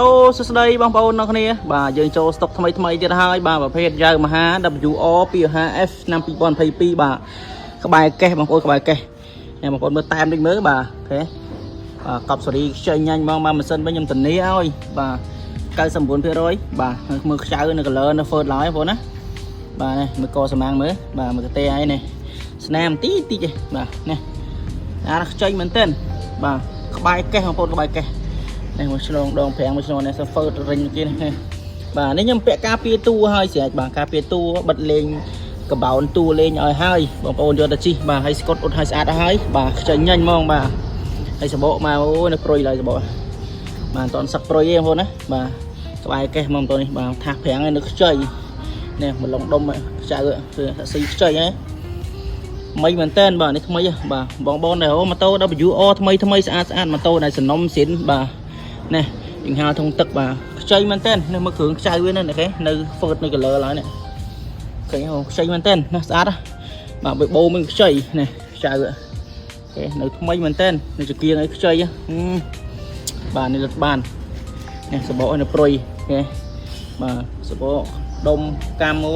អូសួស្តីបងប្អូនអ្នកគ្នាបាទយើងចូលស្តុកថ្មីថ្មីទៀតហើយបាទប្រភេទ Yamaha WR 25F ឆ្នាំ2022បាទក្បែរកេះបងប្អូនក្បែរកេះនេះបងប្អូនមើលតែមតិចមើលបាទ OK បាទកប់សេរីខ្ចីញ៉ាញ់ហ្មងបាទម៉ាស៊ីនវិញខ្ញុំធានាឲ្យបាទ99%បាទមើលខ្ចៅនៅ color នៅ Ford ឡើយបងប្អូនណាបាទនេះមើលកសម្ាំងមើលបាទមើលកទេឯនេះស្នាមទីតិចឯងបាទនេះអាខ្ចីមែនទែនបាទក្បែរកេះបងប្អូនក្បែរកេះ នេះមួយឆ្លងដងប្រាំងមួយឆ្លងនេះសហ្វឺតរិញគេនេះបាទនេះខ្ញុំពាក់ការពារតួហើយស្រេចបាទការពារតួបិទលេងកបោនតួលេងឲ្យហើយបងប្អូនយកទៅជីបាទហើយស្កុតអ៊ុតឲ្យស្អាតហើយបាទខ្ចីញញហ្មងបាទហើយសបកមកអូយនៅព្រុយឡើយសបកបាទមិនតន់សឹកព្រុយទេបងប្អូនណាបាទក្បែរកេះមកតនេះបាទថាសប្រាំងឯនៅខ្ចីនេះម្លងដុំខ្ចៅគឺស៊ីខ្ចីហ៎ថ្មីមែនតើបាទនេះថ្មីបាទបងបងដែលអូម៉ូតូ WR ថ្មីថ្មីស្អាតស្អាតម៉ូតូដែលសំណុំស៊ីនបាទ នេះចង្ហាធុងទឹកបាទខ្ចីមែនតើនេះមើលគ្រឿងខ្ចៅវានៅនេះគេនៅហ្វឺតនៅ color ឡើយនេះឃើញហ៎ខ្ចីមែនតើណាស្អាតណាបាទបេបោមានខ្ចីនេះខ្ចៅគេនៅថ្មីមែនតើនៅចង្គៀងអីខ្ចីបាទនេះលត់បាននេះសបកនៅព្រុយគេបាទសបកដុំកាមអូ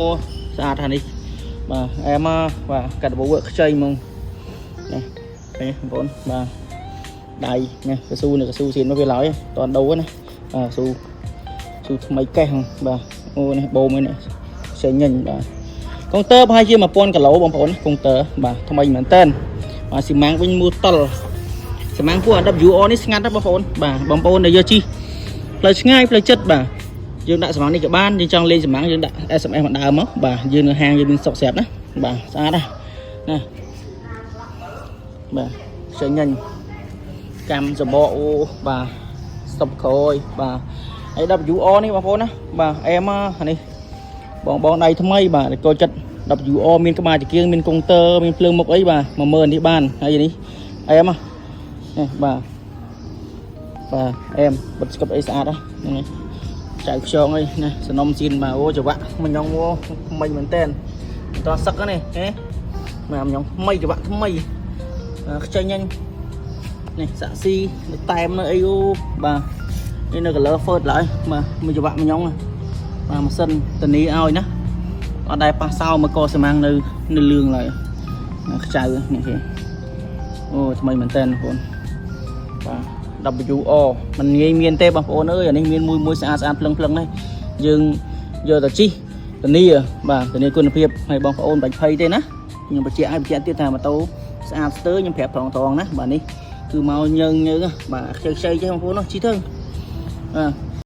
ស្អាតថានេះបាទអែមបាទកាត់បោខ្ចីហ្មងនេះឃើញបងប្អូនបាទ ដៃនេះកស៊ូនេះកស៊ូសៀនមកវាឡើយតនដូរណាបាទស៊ូស៊ូថ្មីកេះហ្នឹងបាទអូនេះបូមនេះខ្ចីញញបាទកុងទ័រប្រហែលជា1000គីឡូបងប្អូនកុងទ័របាទថ្មីមែនតើបាទស៊ីម៉ាំងវិញមូតុលស៊ីម៉ាំងពួក WR នេះស្ងាត់ណាស់បងប្អូនបាទបងប្អូនដែលយកជីផ្លូវឆ្ងាយផ្លូវចិត្តបាទយើងដាក់សម្ាំងនេះក៏បានយើងចង់លេងសម្ាំងយើងដាក់ SMS មកដើមមកបាទយើងនៅហាងយើងមានសុកស្រាប់ណាបាទស្អាតណាស់ណាបាទខ្ចីញញ កម្មសបកអូបាទស្តុបក្រោយបាទហើយ WR នេះបងប្អូនណាបាទអែមនេះបងបងដៃថ្មីបាទកោចិត្ត WR មានក្បាលចង្គៀងមានកុងទ័រមានភ្លើងមុខអីបាទ10000នេះបានហើយនេះអែមនេះបាទបាទអែមបិទស្កប់អីស្អាតហ្នឹងនេះចៅខ្យងអីណាសនំស៊ីនបាទអូច្រវាក់មញងអូថ្មីមែនតើតោះសឹកនេះហេបាទមញងថ្មីច្រវាក់ថ្មីខ្ចីញញ នេះសាក់ស៊ីនៅតែមនៅអីអូបាទនេះនៅ color first ឡើយបាទមួយច្បាក់មួយញ៉ុងបាទម៉ាស៊ីនធានីឲ្យណាអត់ដែលប៉ះសោមកកសមាំងនៅនៅលឿងឡើយខ្ចៅនេះគេអូថ្មីមែនតើបងប្អូនបាទ WR มันងាយមានទេបងប្អូនអើយអានេះមានមួយមួយស្អាតស្អាតភ្លឹងភ្លឹងនេះយើងយកទៅជីធានាបាទធានាគុណភាពឲ្យបងប្អូនបាច់ភ័យទេណាខ្ញុំបញ្ជាក់ឲ្យបញ្ជាក់ទៀតថាម៉ូតូស្អាតស្ទើរខ្ញុំប្រាប់ត្រង់ត្រង់ណាបាទនេះ គឺមកញើងញើងបាទខ្ចីខ្ចីចេះបងប្អូននោះជីទៅបាទ